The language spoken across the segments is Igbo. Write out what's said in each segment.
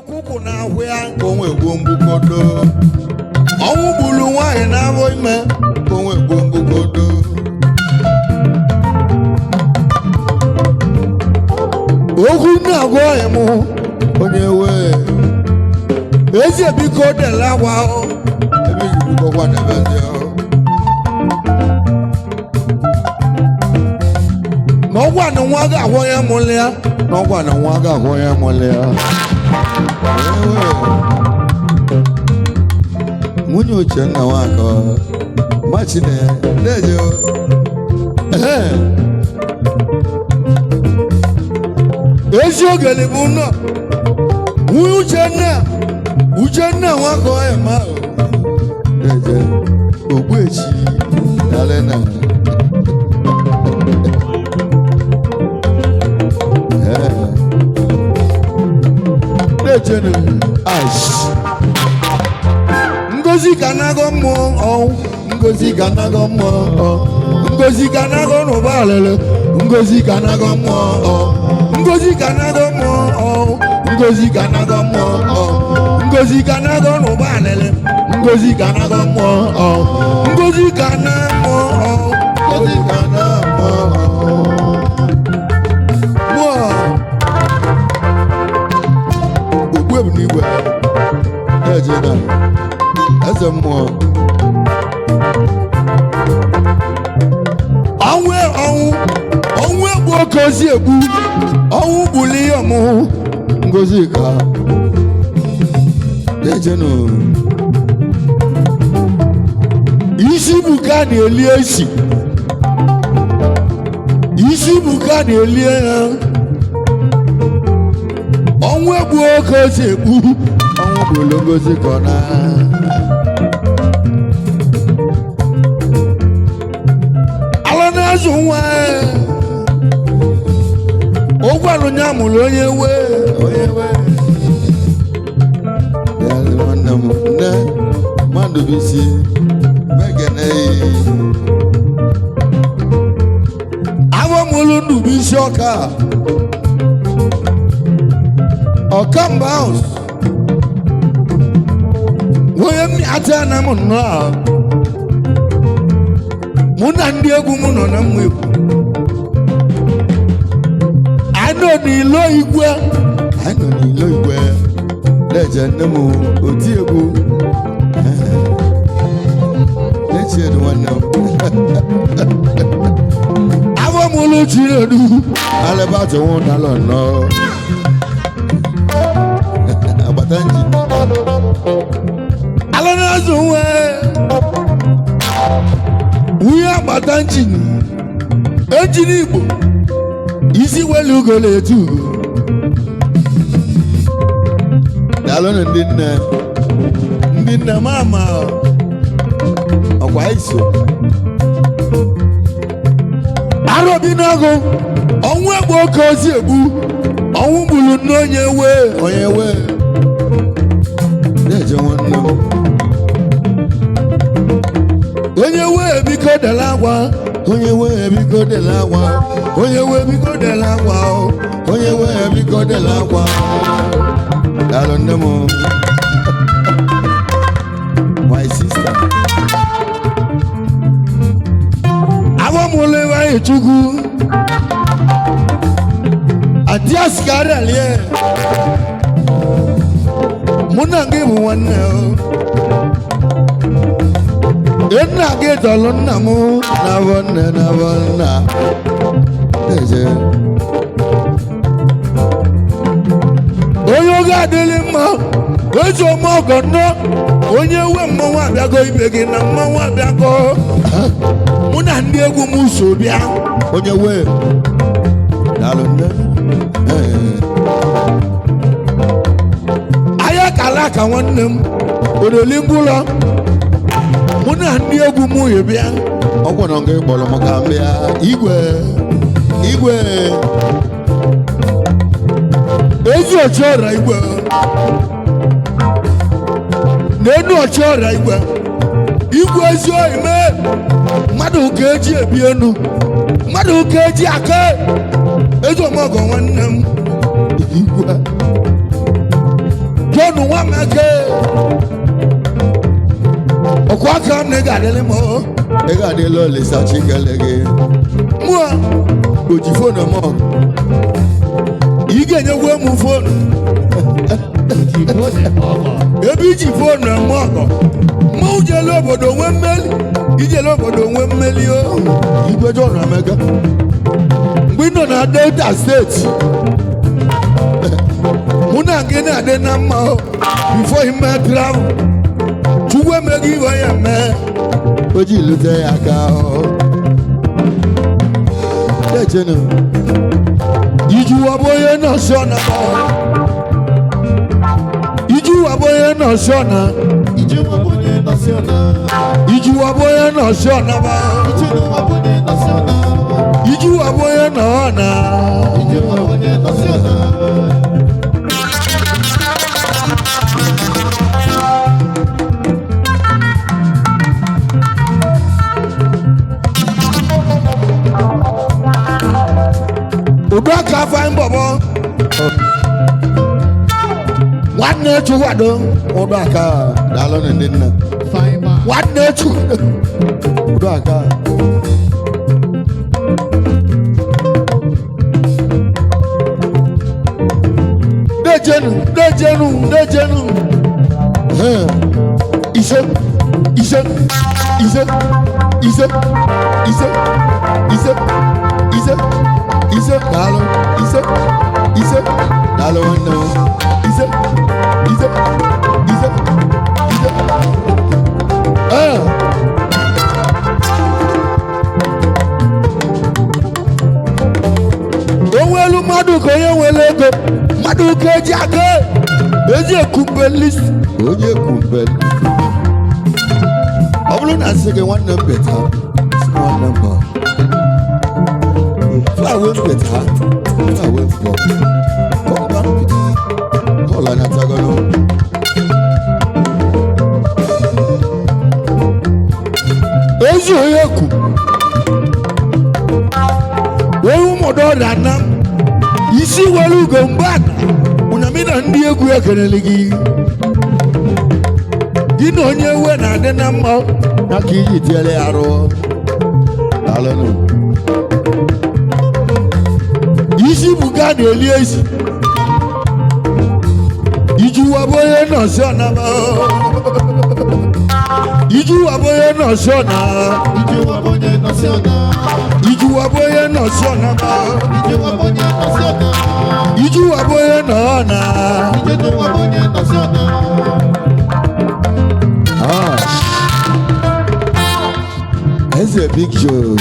Ọkụkụ na-ahụ ya. Ka onwe gbuo mgbukodo. Ọnwụ gburu nwaanyị na-abụ ime. Ka onwe gbuo mgbukodo. Okwu na-agwa m. Onye wee. Eze, biko dela agwa. Ebe ijibikọ kwadebezi. Na ọgwa na nwa ga-ahụ onye mụrụ ya. N'ọkwa na nwa ga-ahụ onye mụrụ ya. Onye wee. Nwunye Uchenna Nwakọ machine na-eje. Ee. Ezi ogele bụ nọ nwunye Uchenna, Uchenna Nwakọ ema. Na-eje ogbuechi dalena. Na-echenu. Ash. Ngozi ka na-agọ mmụọ ọnwụ. Ngozi ka na-agọ mmụọ ọ. Ngozi ka na-agọ n'ụba alele. Ngozi ka na-agọ mmụọ ọ. Ngozi ka na-agọ mmụọ ọ. Ngozi ka na-agọ mmụọ ọ. Ngozi ka na-agọ n'ụba alele. Ngozi ka na-agọ mmụọ ọ. Ngozi ka na mmụọ ọ. Ngozi ka na-amụ. Mmụọ. Ogbu ebu n'igwe na-eje na eze mmụọ. Ọnwụ, ọnwụ, ọnwụ egbu oke ozi egbu. Ọnwụ gburu ihe ọmụhụ. Ngozi ka na-ejenụ. Isi bụ ka na-eli esi. Isi bụ ka na-eli ya. Ọnwụ egbu oke ozi egbu. Ọnwụ gburu Ngozi ka ọ na. Ala na-azụ nwa. Ụgwalụ ya mụrụ onye wee. Onye wee ya nwanne m nne mmadụ bụ isi megene. Awọ mụrụ Ndubuisi ọka ọkamba ahụ. Onye mmịata na m nnọọ. Mụ na ndị egwu m nọ na mmụ egwu. Anyị nọ n'ilo igwe. Anyị nọ n'ilo igwe na-eje nne m oti egwu na-echi edu nwanne m. Awọ mụrụ Chinedu. Alịbatị nwụ dalọ nnọọ agbata nji. Ala na-azụ nwe nwunye agbata njin ejin igbo isi welu ugo na-etu ugo. Daalụnụ ndị nne. Ndị nne m ama. Ọkwa iso. Arọbi n'ọgụ ọnwụ egbu oke ozi egbu. Ọnwụ gburu nne onye wee. Onye wee na-eje nwanne m. Onye wee, biko dela agwa. Onye wee, biko dela akwa. Onye wee, biko dela agwa o. Onye wee, biko dela akwa. Daalụ nne m, my sister. Awọmụlụ iwe chukwu àti àsìkárẹ̀ ẹ̀. Mụ na gị bụ nwanne o. Nna gị tọrọ nna m. Na-abọ nne, na-abọ nna na-eje. Onye oge adịghị mma ezi ome ọgọ nnọọ. Onye we mmanwụ abịago ibe gị na mmanwụ abịago. Mụ na ndị egwu m so bịa. Onye wee, daalụ nne. Ee. Ahịa kala aka nwanne m oroli ngwụlọ. Mụ na ndị egwu m yi bịa. Ọgwụ na nga kpọrọ m ka m bịa igwe igwe. Ezi ọchị ọrịa igwe na-enu ọchị ọrịa igwe igwe ezi oyi mee mmadụ ka eji ebi enu mmadụ ka eji aka ezi ọmọgọ nwanne m. Igwe. John Nwameke, ọkwa aka m na ị ga-adịlị m o. Ị ga-adịla Olisa Chikele gị. Mụa O ji phone eme ọgụ. Ị ga-enyekwa m phone. Ebe iji phone eme ọgọ, mụ jele obodo nwee mmeli, ijele obodo nwee mmeli o. Igwe John Emeka. Mgbe ị nọ na Delta State, mụ na gị na-adị na mma o. Before ime travel, Chukwu emeghị iwe ya mee. O ji lute ya aka o. Lechenu. Ijuwa bụ onye nọọsụ ọna. Ijuwa bụ onye nọọsụ ọna. Ijuwa bụ onye nọọsụ ọna. Ijuwa bụ onye nọ ọna. Udo aka afọ mbọbọ nwanne Chukwado. Ụdọ aka, daalụ ndị nna. Nwanne Chukwado. Ụdọ aka. Dejenu, dejenu, dejenu. Ise, ise, ise, ise, ise, ise, ise, ise. Daalụ. Ise, ise. Daalụ nwanne m. Ise, ise, ise, ise. Ee. Onwelu mmadụ ka onye nwere ego, mmadụ ka eji aka ezi ekumbelis. Onye kwumbel. Ọ bụrụ na nsị gị nwanne m beta, sị m nwanne m bọ. Flawe m beta, flawe m bọ. Kọmba m beta. Bọọlụ anatagolo. Ezi onye kwu onye ụmụdọ ọrịa na isi were ugo mgbe ana ụnyamị na ndị egwu ekelele gị, gị na onye ewe na-adị na mma. Ya ka iji tiele ya arụ. Daalụnụ. Isi buga na-eli ezi. Ijuwa bụ onye nọọsụ ọnama. Ijuwa bụ onye nọọsụ ọna. Ijuwa bụ onye nọọsụ ọnama. Ijuwa bụ onye nọ na. Ah. Eze Big Joe.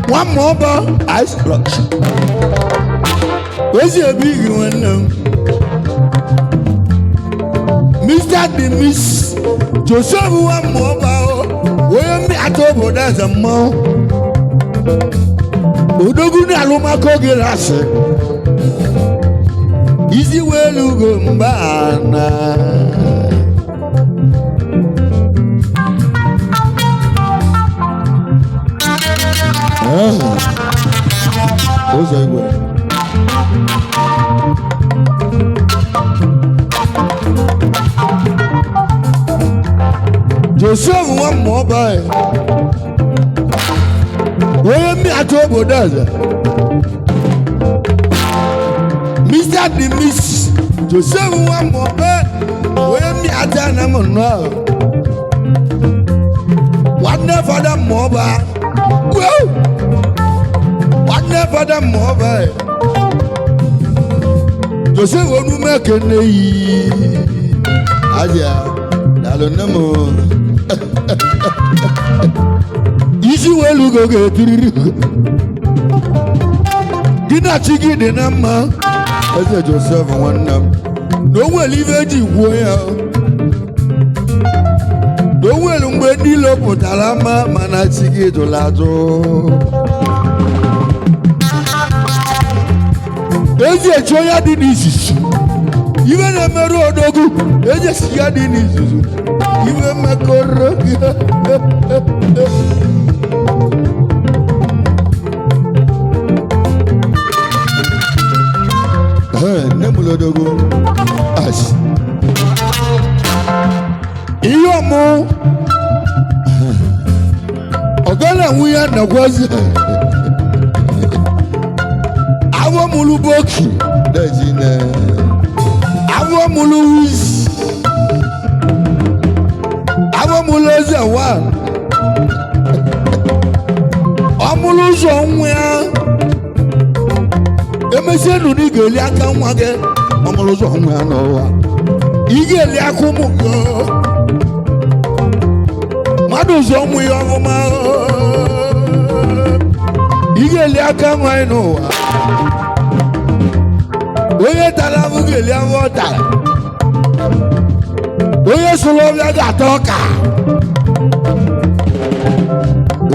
Nwa mmụọba ice block. Ezi ebi gị nwanne m. Mr. the Miss Joseph nwa mmụọba o, onye mmịata obodo eze mmọnwụ. Odogwu na alụmako gị rasị. Isi welu ugo mba na. Ah. Ụzọ igwe. Joseph nwa mmụọba ya. Onye mmịata obodo eze. Mr. the Miss Joseph nwa mmụọba, onye mmịata na m nnọọ. Nwanne fada mmụọba. Wow! Nwanne fada mmụọba ya. Joseph onume kene yi. Azịa. Daalụ nne m. Isi welu ugo ga-etiriri. Gị na chi gị dị na mma. Eze Joseph nwanne m. Na o nwere ife eji gwuo ya, na o nwere mgbe ndị ilo pụtara mma, mana chi gị jụrụ ajụ. Ezi echi onye dị n'izizi Iwe na-emerụ odogwu ejesi ya dị n'izuzu. Iwe mekọrọ gị. Ee, nne m lodogo. Ash. Ihe ọmụ ọgana nwunye nakwazi awọ mụrụ boki. Deji ne. Awọ mụrụ wiz, awọ mụrụ eze wa, ọmụrụ ụzọ nwa ya emesie nụ na ị ga-eli aka nwa gị. Ọmụrụ ụzọ nwa ya n'ụwa. Ị ga-eli aka ụmụ gị. Mmadụ ụzọ ụmụ ya ọfụma, ị ga-eli aka nwa ya n'ụwa. Onye tara ahụ ga-eli ahụ ọ tara. Onye sụrụ ọbịa ga-ata ọka.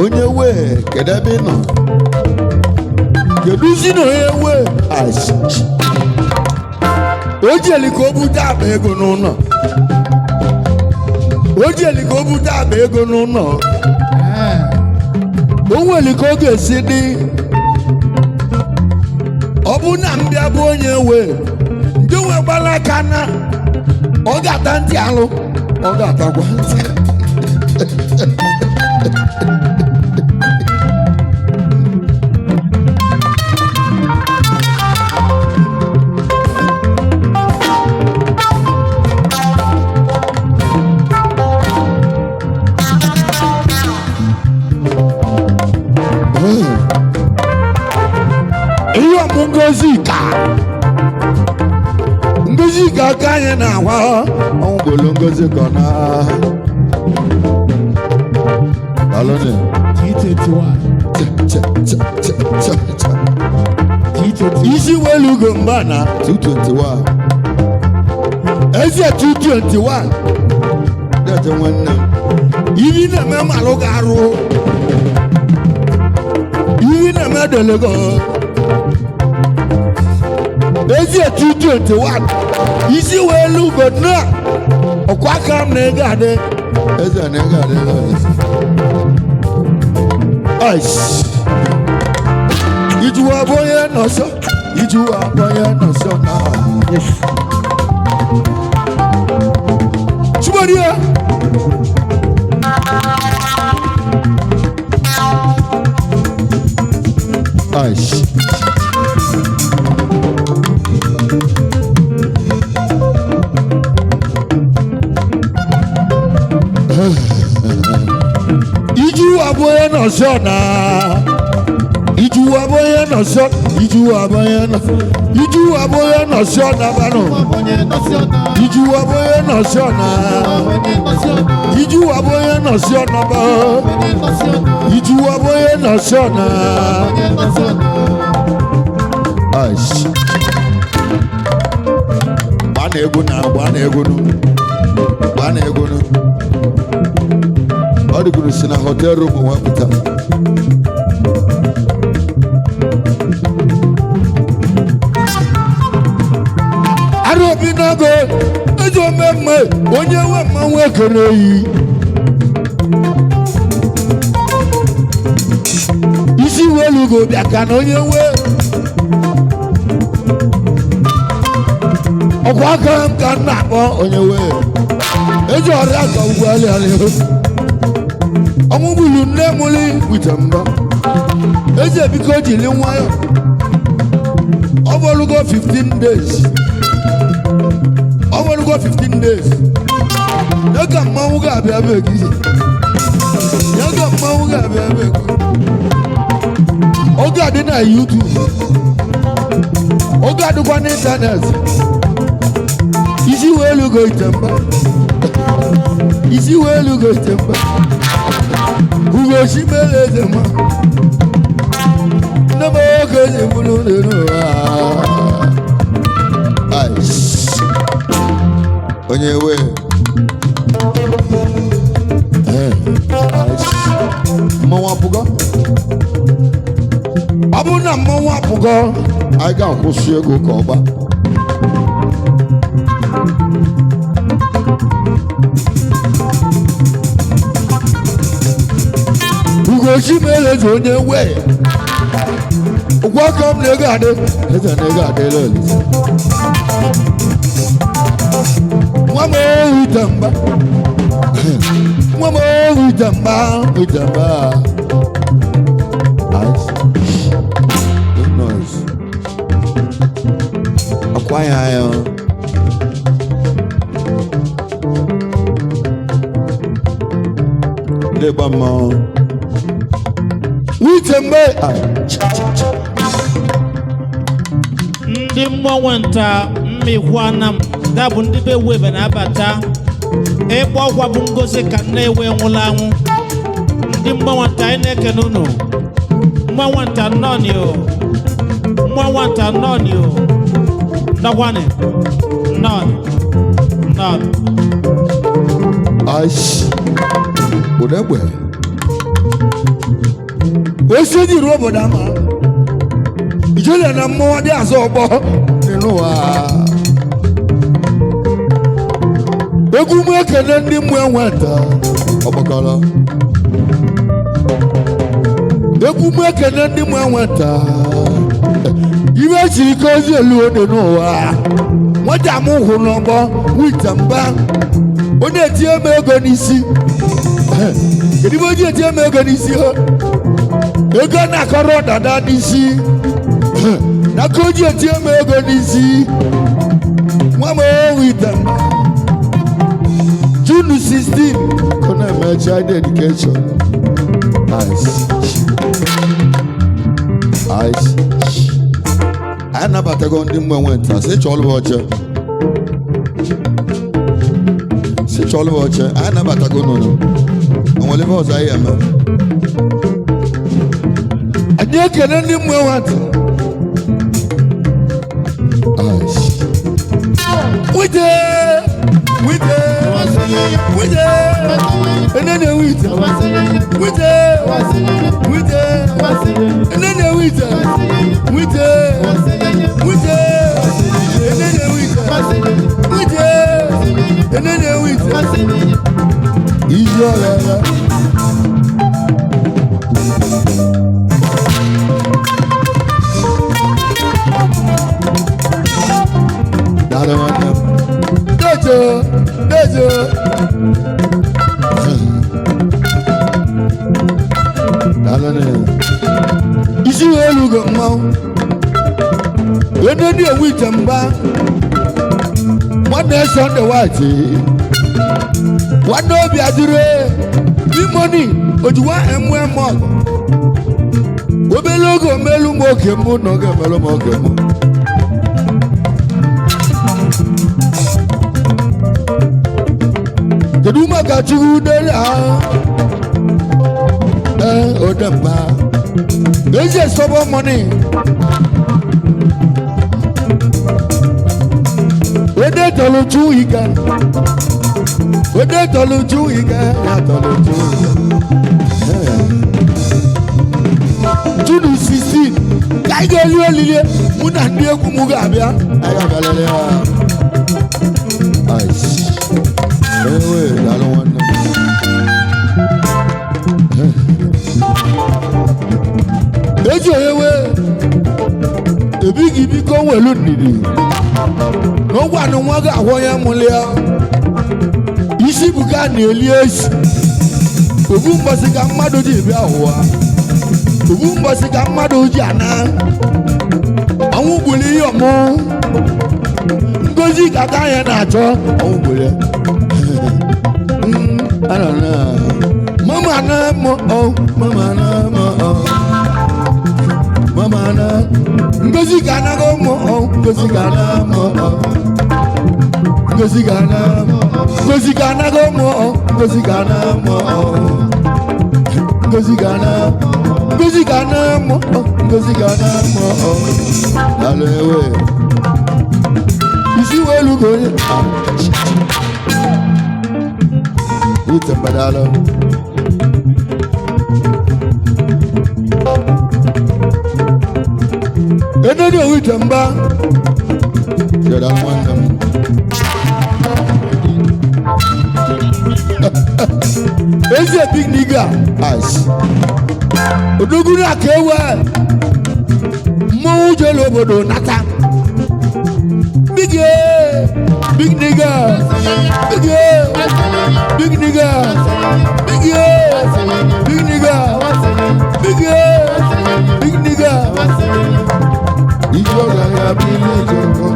Onye wee, kedu ebe ị nọ? Keduzi na onye wee? Ash. O jeli ka o bute akpa ego n'ụlọ, o jeli ka o bute akpa ego n'ụlọ. O nwere ka ọ ga-esi dị. Ọ bụ na mbịa bụ onye wee ndị nwe gbara aka na ọ ga-ata ntị alụ. Ọ ga-atakwa ntị. Ihe ọmụ ngozi ka ngozi ka aka anyị na-agwa. Ọnwụ gbolo Ngozi ka ọ na. Daalụnụ. G21. Che, che, che, che, che, che. G21. Isi welu ugo mba na 221. Eze 221. Deje nwanne m. Ibi na-eme malụ ga-arụ, ibi na-eme delego. Eze 221, isi welu ugo na ọkwa aka m na ego adị. Eze na ego adịghị ọzọ. Ice. Ijuwa bụ onye nọsọ, ijuwa bụ onye nọsọ na. Chibodi ya. Ash. Ijuwa bụ onye nọsọ na. Ijuwa bụ onye nọsọ, ijuwa bụ onye nọsọ, ijuwa bụ onye nọsọ na banụ. Ijuwa bụ onye nọsọ na. Ijuwa bụ onye nọsọ na ba. Ijuwa bụ onye nọsọ na. Ash. Gbaa na egwu na gbaa na egwu nụ. Gbaa na egwu nụ. Ọ dịgoro si na hotel room wepụta. Arụ obi n'ogo ezi ome mma onye nwe mmanwụ ekere yi. Isi welugo bịa ka na onye nwe ọkwa aka m ka m na-akpọ. Onye wee. Eji ọrịa ka ugwu alịalị ọnwụ gburu nne mụli. Wite mbọ. Eze, biko jiri nwayọ. Ọ bụrụgo 15 days, ọ bụrụgo 15 days ya ka mmanwụ ga-abịa be gị, ya ka mmanwụ ga-abịa be gị. Oge adị na YouTube, oge adịkwa n'ịntanetị. Isi wee elugo ite mba, isi wee elugo ite mba. Ugochi mere eze mma nne m oge eze bụrụ n'ụwa. Ash. Onye wee. Ee. Ash. Mmanwụ apụgo? Ọ bụrụ na mmanwụ apụgo, Anyị ga-akwụsị ego ka ọ gba. Osimere onye wee ụgwọ aka m na ego adị eze na ego adịla Olise. Nwa m ohu ite mgba, nwa m ohu ite mgba, ite mgba. Ice. No noise. Akwa ya ya. Ndị gba mmanwụ. Ite mgbe Ndị mmọnwụ nta mmikwana m da bụ ndị be webe na-abata ịkpọ ọkwa bụ ngozi ka nne ewe nwụrụ anwụ. Ndị mmọnwụ nta, anyị na-ekene unu. Mmọnwụ nta nnọọni o, mmọnwụ nta nnọọni o, ndọkwanị nnọọni nnọọni. Ice. Odegbe. Esi ji ruo obodo ama ijele na mmọnwụ dị azụ ọgbọ Nínú wa. Egwu m ekele ndị mmụọ enwe nta. Ọgbakọrọ. Egwu m ekele ndị mmụọ enwe nta. Ibe siri ike ozi elu ode n'ụwa. Nwata m hụ n'ọgbọ wite mba, ọ na-etinye m ego n'isi. Kedu ibe o ji etinye m ego n'isi? O ego na-akọrọ dada n'isi n'aka o ji etinye m ego n'isi. Nwa m ohu ite mba, June 16. Kọ́ náà mẹ́ child education. Ice. Ice. Anyị anabatago ndị mmụọ enwe nta, sị chọọ ọlụ oche. Sị chọọ ọlụ oche, anyị anabatago nụnụ. Onwere ebe ọzọ anyị eme. Anyị ekele ndị mmụọ nwata. Ice. Wite, wite, wite, enene wite, wite, wite, enene wite, wite, wite, enene wite, wite, enene wite, iji ọrịa. Daalụ nwanne m. Dejo, dejo. Daalụ nne. Isi elu go mmanwụ onye ndị ewu ite mgba. Nwanne Sunday White, nwanne obi adịrị imoni ojiwa mm ọgụ obere oge omelu m oge mụ na N'oge emelụ m oge mụ. Kedu maka Chukwu dere ahụ Ee, Odemba. Ezi sọbọ mọni ode tọlụ chu ike, ode tọlụ chu ike. Ya tọrọ otu ụzọ. June 16 ka anyị ga-eli olile. Mụ na ndị egwu m ga-abịa. Anyị abịalele ya. Ice. Ewe, daalụ nwanne m. Eji onye wee ebighị biko nwelu ndidi n'ụgwanụ nwa ga-ahụ onye mụrụ ya isi bụ ka a na-eli esi. Obu mbọsị ka mmadụ ji bịa ụwa, obu mbọsị ka mmadụ ji ana. Ọnwụ gburu ihe ọmụ ngozi ka aka ya na-achọ. Ọnwụ gburu ya. Anọ na. Mama na mọ ọ. Mama na mọ ọ. Mama na. Ngozi ka anaghị mọ ọ. Ngozi ga na mọ ọ. Ngozi ga na mọ ọ. Ngozi ka anaghị mọ ọ. Ngozi ga na mọ ọ. Ngozi ga na. Ngozi ka na mọ ọ. Ngozi ga na mọ ọ. Daalụ ewe. Isi welu ka onye. Ute mbadalụ. Enedi owu ite mba. Daalụ nwanne m. Ezi He's a big nigga. Ice. Odogwu na ka ewe mmọnwụ jelu obodo nata. Big eh, big nigga, big eh, big nigga, big eh, big nigga, big eh, big nigga. Ijó ọ̀gá bí ilé ìjọba.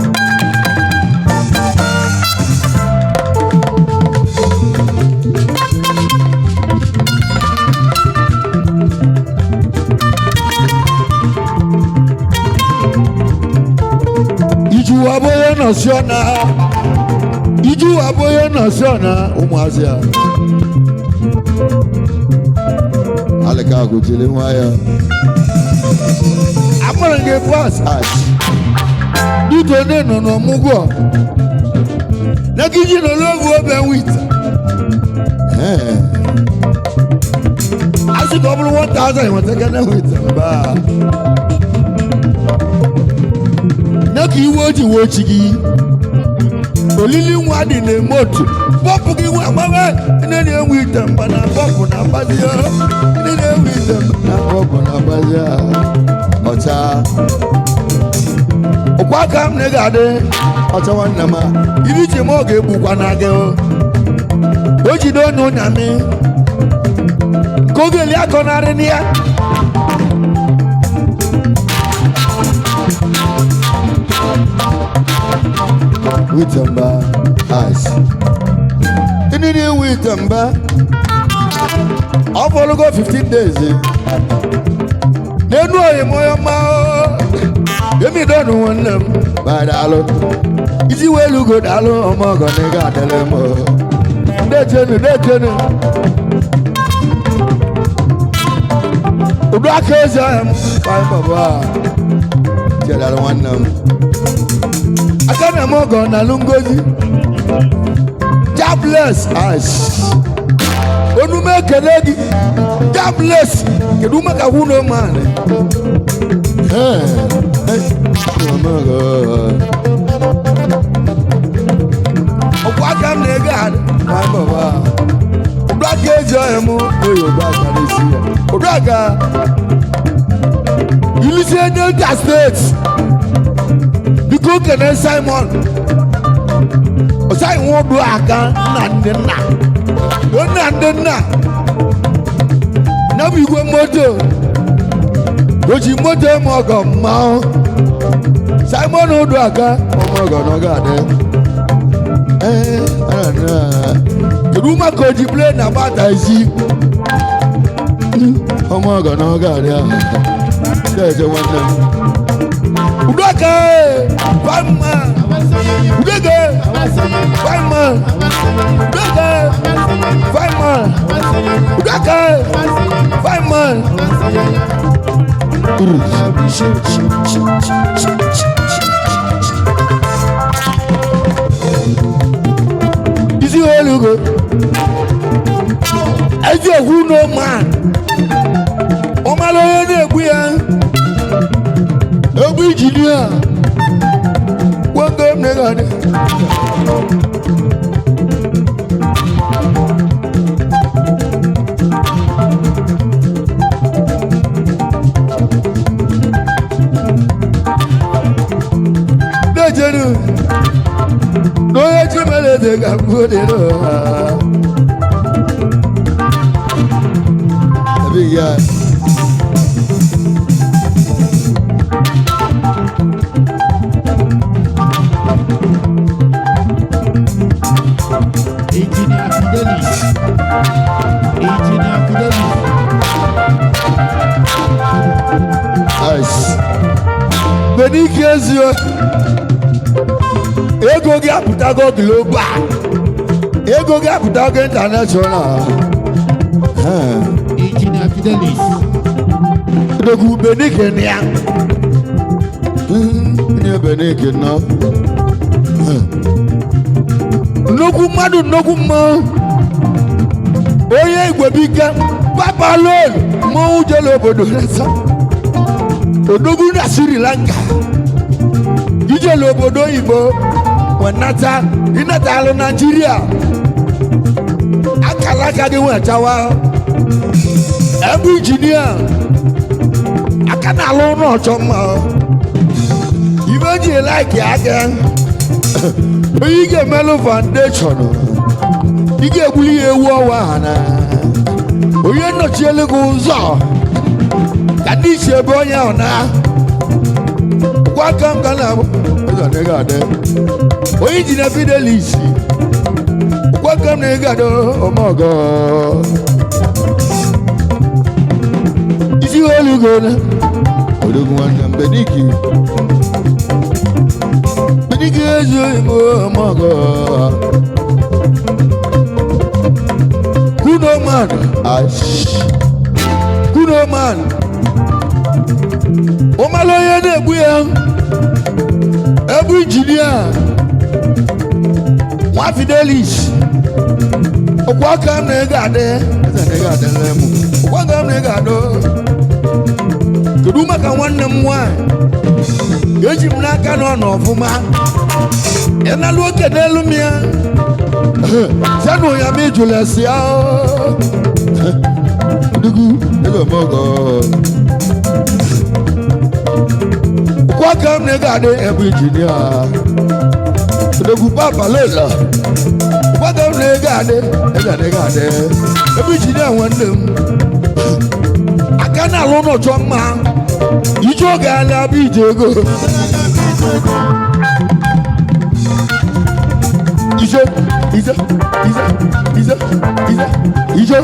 Iju abụghị nọsi ọna. Iju abụghị nọsi ọna ụmụazị a. Alịka agụjiri nwayọ. Amara gị pas. Ice. Dito ne nọ n'ọmụgwọ. Nagiji nọ n'oge obe wit. Ee. Asị ka ọ bụrụ 1000 nweta kene wit mba. Nye ka iwe o ji wee chi gị. Olili nwa dị na-eme otu. Bọpụ gị nwa gbawe. Ndị na-enwe ite mba na bọpụ na mgbazi. Ndị na-enwe ite mba. Na bọbụ na abaja. Ọcha. Ụkwa aka m na ị ga-adị. Ọcha nwanne m a. Ibi ji m ọ ga-egbukwa na gị. O jide onye ụnyamị. Nke oge eli akọnarị na ya. Wite mba. Ice. Ndị na-ewe ite mba. Ọ fọlụgo 15 days. N'enu oyim onye ọma emi dọnụ nwanne m. Badalụ. Isi wee lugo daalụ Ọmọ ọgọ na ị ga-adịrị m. Ndechenu ndechenu. Udu aka ezi ọhịa m. Fine baba. Chedalụ nwanne m. Aka na m ọgọ na alụ ngozi. Jobless. Ice. Onume ekele gị. Jobless. Kedu maka nwunye man? Ee. Ọmọ ọgọ. Ọkwa aka m na-ego adị. Fine baba. Udu aka ezi ọhịa m. Oyi ogbu aka n'isi ya. Udu aka. Ilisie Delta State. Biko kene Simon. Ọsai nwa udu aka nna ndị nna. Nna ndị nna. Ya bụ igwe moto. O ji moto eme ọgọ mmanwụ. Simon udu aka. Ọmọ ọgọ na ọ ga-adị. Ee, ara na. Kedu maka o ji plane na bata isi? Ọmọ ọgọ na ọ ga-adị ahụ. Deje nwanne m. Udoka fine man. Udoka fine man. Udoka fine man. Udoka fine man. Isi olugo. Ezi okwu no man. Ọmọlụ onye na-egbu ya. Egbu injinia. Nwoke m na-egade. Na-ejenu. Na onye chi mere eze ga-abụ dị n'ụwa. Ebe ya. Engineer Fidelis. Engineer Fidelis. Ice. Benike ezio. Ego gị apụtago global. Ego gị apụtago international. Ee. Engineer Fidelis. Odogwu Benike na ya. Ndị Benike nọ. Nnukwu mmadụ, nnukwu mmanwụ. Onye igwe bike papa lon mmanwụ jere obodo nasa. Odogwu na Sri Lanka. Ijele obodo oyibo wenata ịnatalụ Naijiria. Akala Akara aka gị nwetawa ebe injinia aka na-alụ ụlọ ọchọ mma. Ibe ji laiki aka onye ị ga-emelụ foundation, ị ga-egbuli ya ewu ọwa ha na onye nnọchielu gị ụzọ ka ndị isi ebe onye ahụ na gwa aka m ga na ụzọ na ị ga-adị onye ji na fidelis gwa aka m na ị ga-adị ọmọgọ isi olugo na Odogwu nwanne m Beniki. Beniki ezu imo ọmọgọ kuno man. Ash. Kuno man, ụmalụ onye na-egbu ya ebu injinia nwa fidelis ụkwụ aka m na ị ga-adị. Eze na ị ga-adị nle mụ. Ụkwụ aka m na ị ga-adị. Kedu maka nwanne m nwanyị? Eji m n'aka na ọ nọ ọfụma. Ị nalụ oke n'elu m ya senụ ya ma ijụla esi ya. Odogwu eze ọmọgọ. Ụkwụ aka m na ị ga-adị Ebu injinia. Odogwu papa lela, ụkwụ aka m na ị ga-adị. Eze na ị ga-adị. Ebe injinia nwanne m aka na-alụ n'ọchọ mma ije oge ala bụ ije ego ije ije ije ije ije ije ije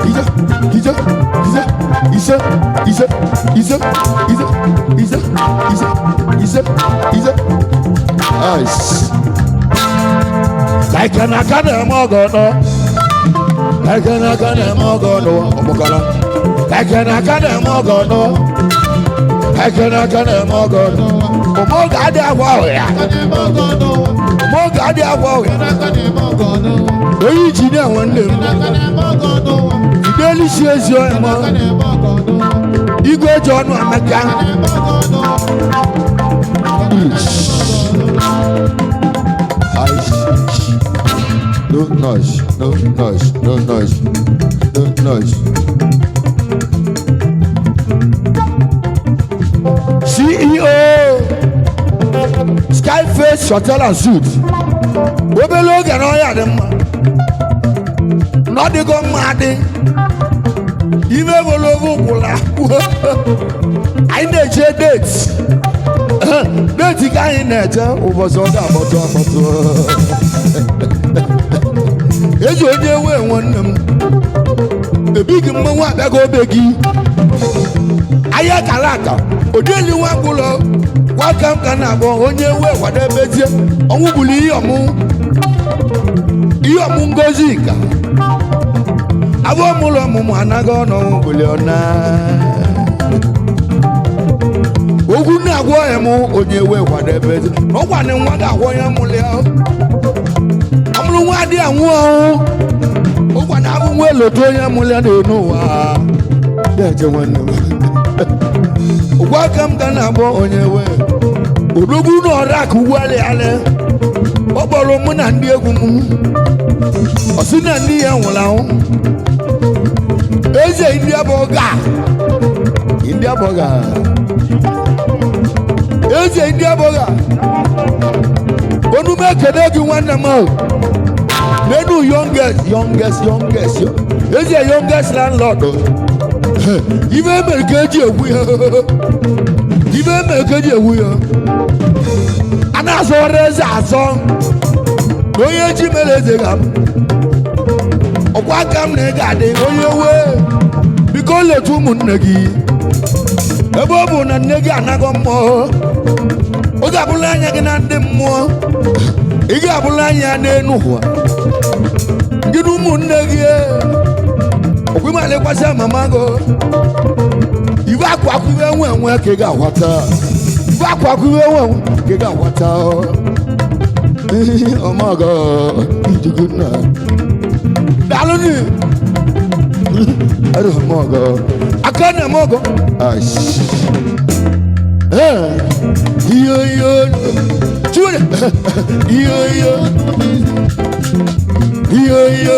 ije ije ise ise ise ise ise ise ise ise. Ash. Aka na aka na-eme ọgọ nọ, aka na aka na-eme ọgọ nọ ọmụkọrọ, aka na aka na-eme ọgọ nọ, aka na aka na-eme ọgọ nọ ụmụoge adị agwa ọhịa, ụmụoge adị agwa ọhịa. Onye injinia nwanne m Fidelis ezi ọma igwe eji ọnụ amaka. Ash. No noise, no noise, no noise, no noise. CEO Skyface Hotel and Suite. Obere oge na ọya dị mma na ọ dịgo mma adị ime bolovo gwụla. Anyị na-eche date date ka anyị na-eche ụbọchị ọ ga-akpọtụ akpọtụ. Eji onye wee nwanne m ebighị mmanwụ abịago obe gị ahịa kara aka odeli nwa mkpụrụ nwaka m ka na-akpọ onye wee kwado ebezie ọnwụ gburu ihe ọmụ ihe ọmụ ngozi ka abụọ m ụlọ ọmụmụ anaghị ọnụ gbuli ọna ogwu na-agwọ ya m onye wee kwado ebezie na ọgwa na nwa ga-agwọ ya mụlụ ya ọmụrụ nwa adịghị anwụ ọnwụ ụgwa na abụ nwa elotu onye mụlụ ya na-enu ụwa Deje nwanne m. ụgwọ aka m ga na-abụ onye wee odogwu na ọrụ akụ ugwualịalị ọ kpọrọ mụ na ndị egwu m ọ sị na ndị ya nwụrụ anwụ eze ndị abọga Ndị abọga. Eze ndị abọga, onume ekene gị nwanne m ahụ n'enu youngest youngest youngest eze youngest landlord. Ife emere ka eji egwu ya, ife emere ka eji egwu ya, a na-azọ ọrụ eze azọ na onye ji mere eze ga m ọkwa aka m na ị ga-adị onye wee biko leta ụmụnne gị ebe ọ bụ na nne gị anago mmụọ oge abụla anya gị na ndị mmụọ ị ga-abụla anya n'enu ụwa gị na ụmụnne gị okwimalekwasị mama gị ibe akwa akwụwe enwe enwe ka ị ga-aghọta ibe akwa akwụwe enwe enwe ka ị ga-aghọta Ọmọgọ ijugu nna. Daalụnụ. Ẹrù ọmọgọ. Aka na eme ọgọ. Ash. Iyo iyo chude iyo iyo iyo iyo.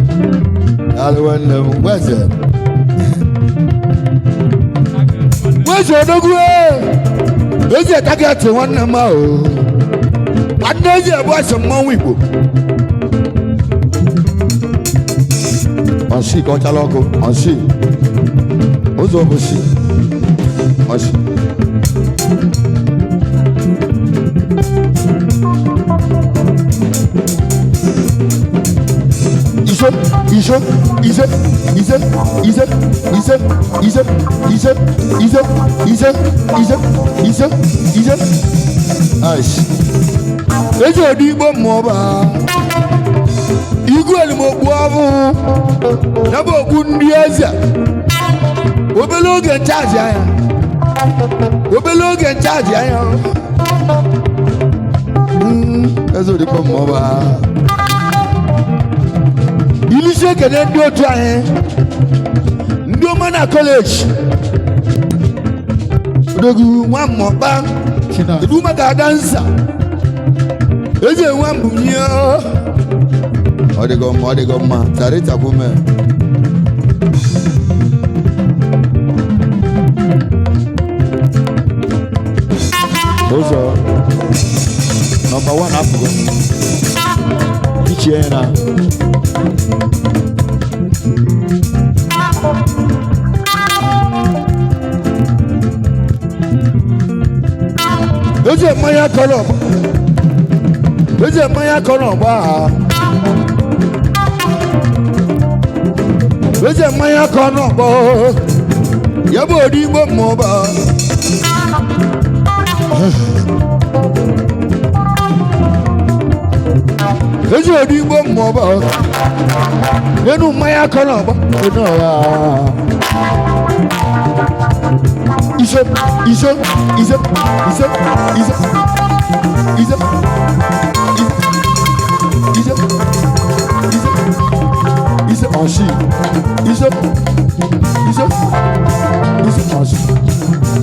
Daalụ nwanne m, Weze. Weze odogwu ezi target nwanne m ahụ. Nwanne ezi ebu asị mmanwụ Igbo. Ọsị ka ọ chala ọkụ, ọsị. Ụzọ obosi. Ọsị. Ise ise ise ise ise ise ise ise ise ise ise ise ise. Ice. Ezi odi Igbo mmụọba. Igwe elimokpu ọbụ. Ya bụ okpu ndị eze. Obele oge nchaji anya. Obele oge nchaji anya. Eze odigbo mmụọba. Ilisi ekene ndị otu anyị. Ndị ọma na kọleji. Odogwu nwa mmụọkpa. China. Edu maka ada nsa. Eze nwa mbunye. Ọ dịgo mma, ọ dịgo mma. Tarịta kwume. Ụzọ nọmba 1 apụgo. Ichie ya na. Eze mmanya kọrọ ọgba. Eze mmanya kọrọ ọgba. Eze mmanya kọrọ ọgba. Ya bụ odi Igbo mmụọba. Eze odi Igbo mmụọba. Nenu mmanya kọrọ ọgba. Nenu ọgba. Ise ise ise ise ise ise ise ise ise Ọsị. ise ise ise Ọsị.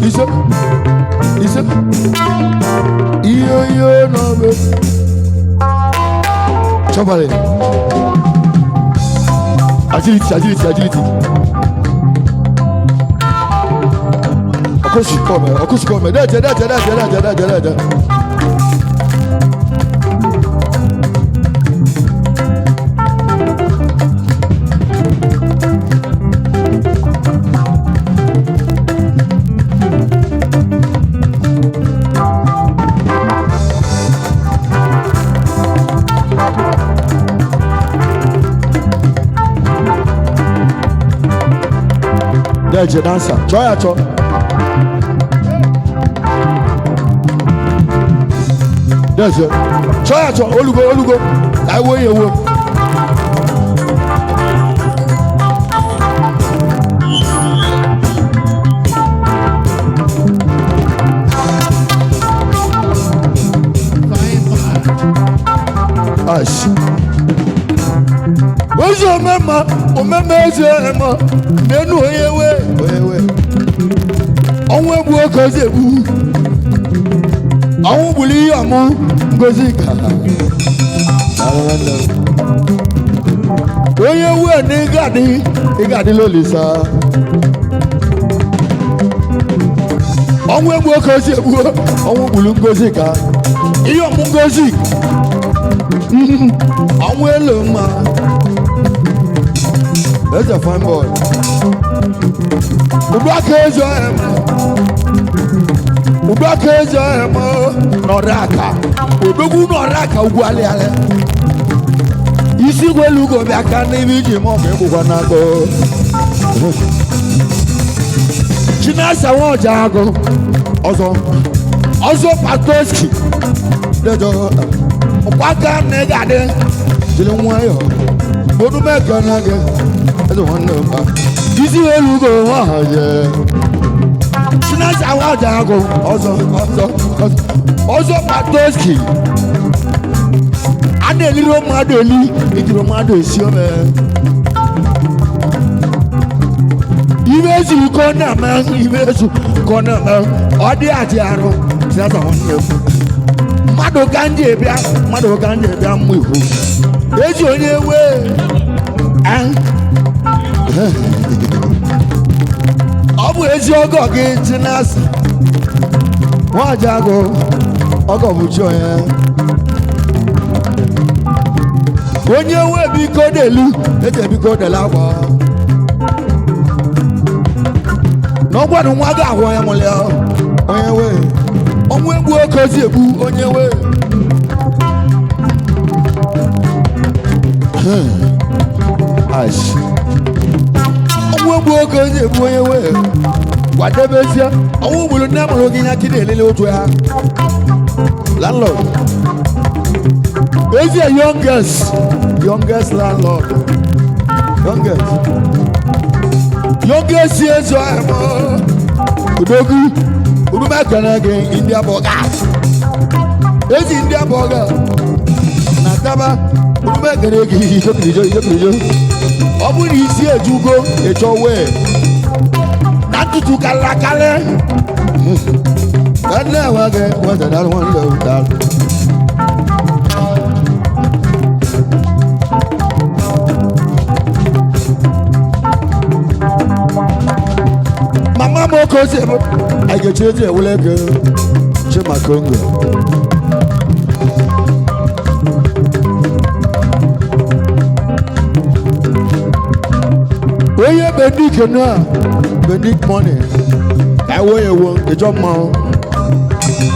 ise ise iyo iyo n'obe Chọbalị. Agility, agility, agility. Ọkụsi kọmẹ, ọkụsi kọmẹ, dẹ́jẹ, dẹ́jẹ, dẹ́jẹ, dẹ́jẹ, dẹ́jẹ, dẹ́jẹ. Dẹ́jẹ dansa, chọọ ya chọọ. Dẹ́jẹ, chọọ ya chọọ, olugo, olugo, ka ewo ya ewo. Fine man. Ice. Ezi omema omema ezi ema n'enu onye we Onye we. ọnwụ egbu oke ozi egbu ọnwụ gburu ihe ọmụ ngozi ka Daalụ nwanne m. onye we na ịgadị Ị ga-adị l'Olisa. ọnwụ egbu oke ozi egbu Ọnwụ gburu Ngozi ka. ihe ọmụ ngozi ọnwụ elu mma Eze fine boy. Udu aka ezi ema udu aka ezi ema nọrọ aka odogwu nọrọ aka ugwu alịalị isi gwelu ugo bịa ka n'ebe iji ma ọ Ka egbukwa n'agụ. Chinasa nwa ọja agụ Ọzọ. ọzọ patoski Dejọ. ọkwaka na ị ga-adị Jiri nwayọọ. Odu mekana gị. Eze nwanne m. Isi elu ugo nwa Aha ye. Chinasa nwa ọja agụ Ọzọ, ọzọ, ọzọ. Ọzọ patoski a na-eliri mmadụ eli ejiri mmadụ esi ome ibe ezu ka ọ na-eme ibe ezu ka ọ na-eme ọ dị adị arụ. Chinasa nwanne m mmadụ ka ndị ebịa mmadụ ka ndị ebịa mmụ ihu ezi onye wee. Ọ bụ ezi ọgọ gị Chinasa Nwajago, ọgọ bụ chi onye. Onye nwe biko delu, eji biko delu akwa. N'ọgwanụ nwa gị ahụ onye mụrụ ya, onye nwe. Ọnwụ egbu oke ozi egbu onye nwe. Ash. Ọnwụ egbu oke ozi egbu onye nwe. Kwadebezie, ọnwụ gburu nne mụrụ gị ya kiri elele otu ya. Landlord. Ezi youngest, youngest landlord. Youngest. Youngest ezi ọhịa. Odogwu, Urumekene gị India Burger. Ezi India Burger. Na taba, Urumekene gị ijokirijo ijokirijo. Ọ bụrụ na isi ejugo, ịchọ wee. Na ntutu kalakale. Nne nwa gị wetara nwanne m daalụ. Mama m oke ozi ebe anyị ga-echi eji ewule ego Chimakongo. Onye bendik na bendik money ka ewe ewo ịchọ mmanwụ.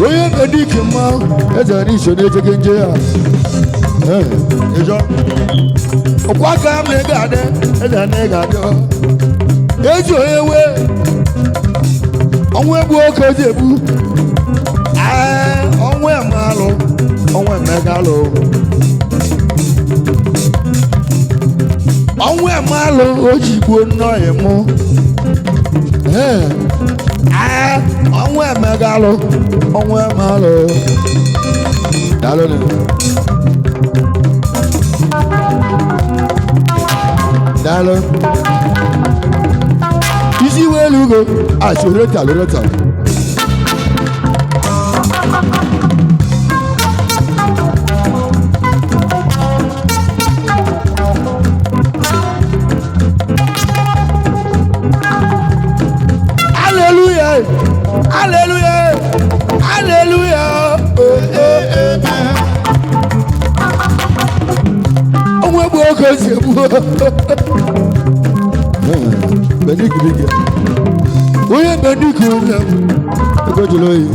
Onye bendik mmanwụ eze n'iso na-echeke nje ya. Ee, ịchọ. Ọkwa aka m na ị ga-adị, eze na ị ga-adị. Ezi onye wee ọnwụ egbu oke ozi egbu. Ee, ọnwụ eme alụ, ọnwụ emega alụ. Ọnwụ eme alụ o ji gbuo nnọọ mụ. Ee, ee, ọnwụ emega alụ, ọnwụ eme alụ. Daalụ nụ. Daalụ. Isi welu ugo, asị oreta oreta. Hallelujah! Hallelujah! Hallelujah! Eh, eh, eh, eh. Ọnwụ egbu oge esi egbu. Bendik big. Onye bendik nne m, ego jụrụ oyi.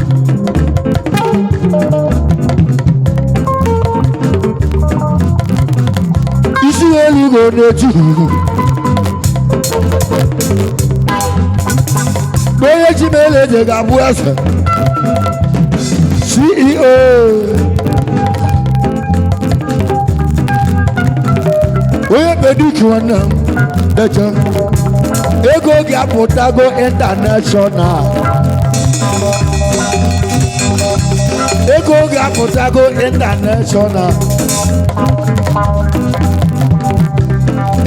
Isi elu ugo na-etu. Onye Chimele eze ga-abụ eze. CEO. Onye bendik nwanne m, deche. Ego gị apụtago international. Ego gị apụtago international.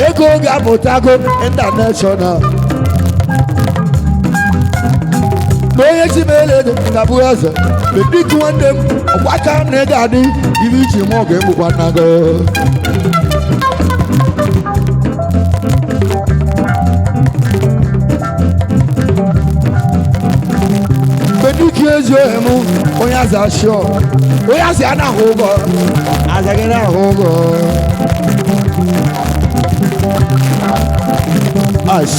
Ego gị apụtago international. Na onye Chimele eze ga-abụ eze. Bendik nwanne m, ọkwa aka m na ị ga-adị ibe iche ma ọ ga-egbukwa nna gị. Bendik ezi ohe m, onye aza ashọ, onye asị a na-ahụ ụgwọ, aza gị na-ahụ ụgwọ. Ash.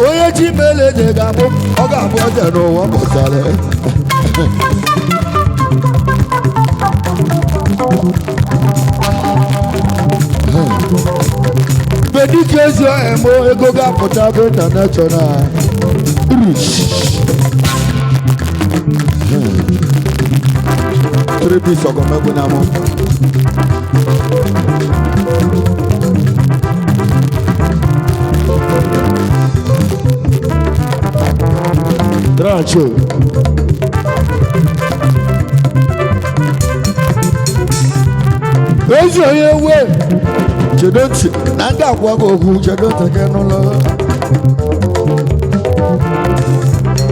Onye Chimele eze ga-abụ, ọ ga-abụ eze n'ụwa pụtara. Bendik ezi ohe m, ego ga-apụta bụ international. Rich. Three piece ọgọmegbu na mụ. Dracho. Ezi onye we chedo ntị na ndị akwa gị okwu chedo ntị gị n'ụlọ.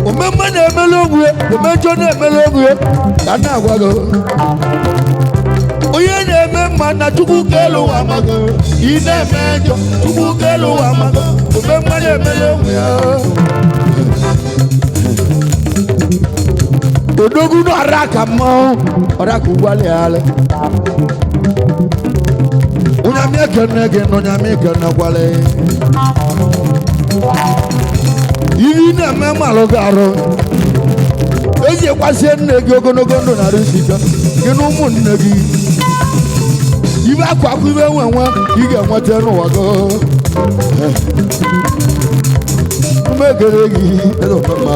Omemme na-emelu onwe ya, omejọ na-emelu onwe ya, ka m na-agwa gị. Onye na Na-eme mma na Chukwu kelu ụwa amago. Ị na-eme njọ, Chukwu kelu ụwa amago. Ome mmadụ emela onwe ya. Odogwu na ọra ka mmanwụ ọra ka ụgbọala ya alị. Onyame ekene gị na onyame ekene kwale. Ibi na-eme mmalụ gị arụ. Ezi ekwasie nne gị ogologo ndụ na arụsi ike gị na ụmụnne gị. Ibe akwa akwa ibe nwe nwe ị ga-enweta n'ụwa gị. Mmegere gị eze ọma.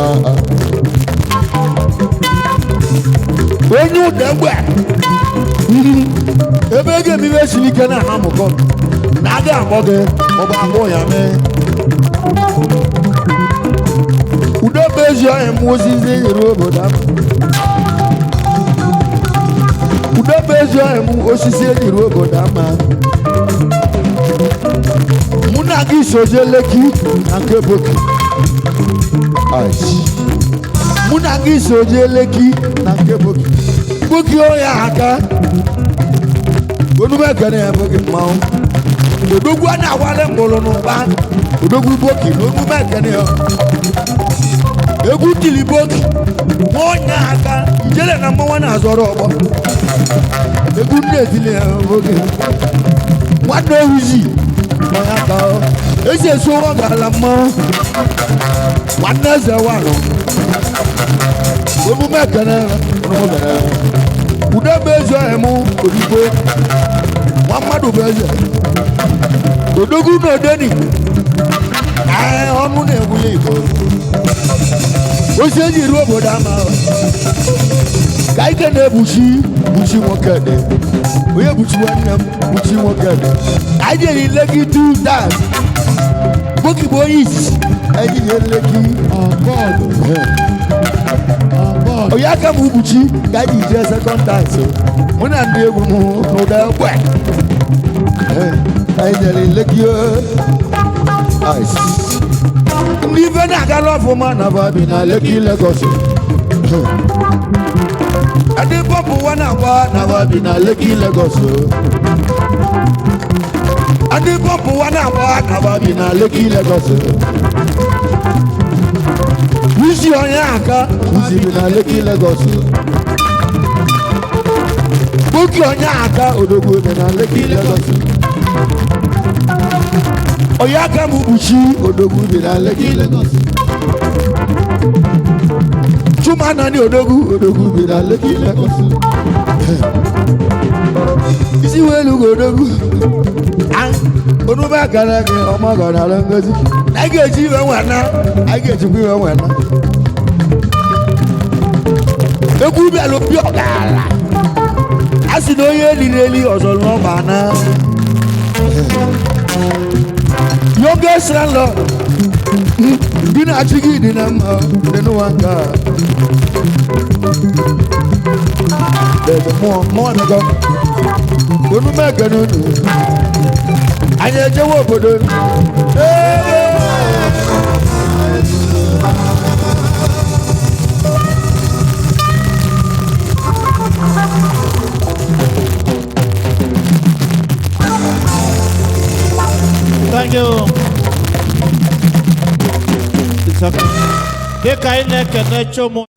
Onye ụda egbe ebe ego emibe siri ike na anamụkọ na aga akpọ gị maọbụ akpọ ya mee. Udo bụ ezi ọhịa mmụọ ozizi nyere obodo ahụ. Udo bụ ezi ọhịa m osisi enyere obodo ama. Mụ na gị soje Lekki na nke Boki. Mụ na gị soje Lekki na nke Boki. Boki ọhịa aka. Onume ekene ya Boki mmanwụ. Odogwu a na-awale mgbọrọ n'ụba. Odogwu Boki na onume ekene ya. Egwu tili Boki. Nwa ọnya aka ijele na mmanwụ na-azọrọ ọgbọ. Egwu nne etili ya Boki. Nwanne ohuzi ọnya ka ọ. Ezi esi ụrọ gara mmanwụ. Nwanne eze walụ. Omume ekene omume ekene. Udo bụ ezi ọhịa mụ odigbo. Nwa mmadụ bụ eze. Odogwu na odeni. Ee, ọnụ na-egwuli Igbo. Osi eji ruo obodo ama. Ka ike na-ebuchi buchi nwoke dị. Onye buchi nwanne m buchi nwoke dị. Anyị jere Lekki 2 times. Boki bụ onye izizi. Anyị jere Lekki. On board. On board. Onye aka m buchi ka anyị jee second times. Mụ na ndị egwu m n'ụda egbe. Anyị jere Lekki o. Ice. Ndị ife na-agala ọfụma na babi na Lekki Lagos. Ndị pọpụ nwa na-agba na babi na Lekki Lagos. Ndị pọpụ nwa na-agba na babi na Lekki Lagos. Uzi onye aka uzi bi na Lekki Lagos. Boki onye aka odogwu bi na Lekki Lagos. Onye aka m kpuchi odogwu bi na Lekki Lagos. Chuma nani odogwu odogwu bi na Lekki Lagos. Isi welu go odogwu. Onube akara gị ọma gara ala ngozi. Anyị ga-eji iwe nwana. Anyị ga-ejikwa iwe nwana. Egwu bịara opi ọgara. A sị na onye eliri eli ọzọ n'ọba na. Youngest landlord. Gị na-achị gị dị na mma dị n'ụwa nke a. Eze mmụọ mmụọ nọgọ. Onume ekene unu. Anyị ejewe obodo. Ee! Thank you. It's okay. Dịka anyị na-ekene Chomo.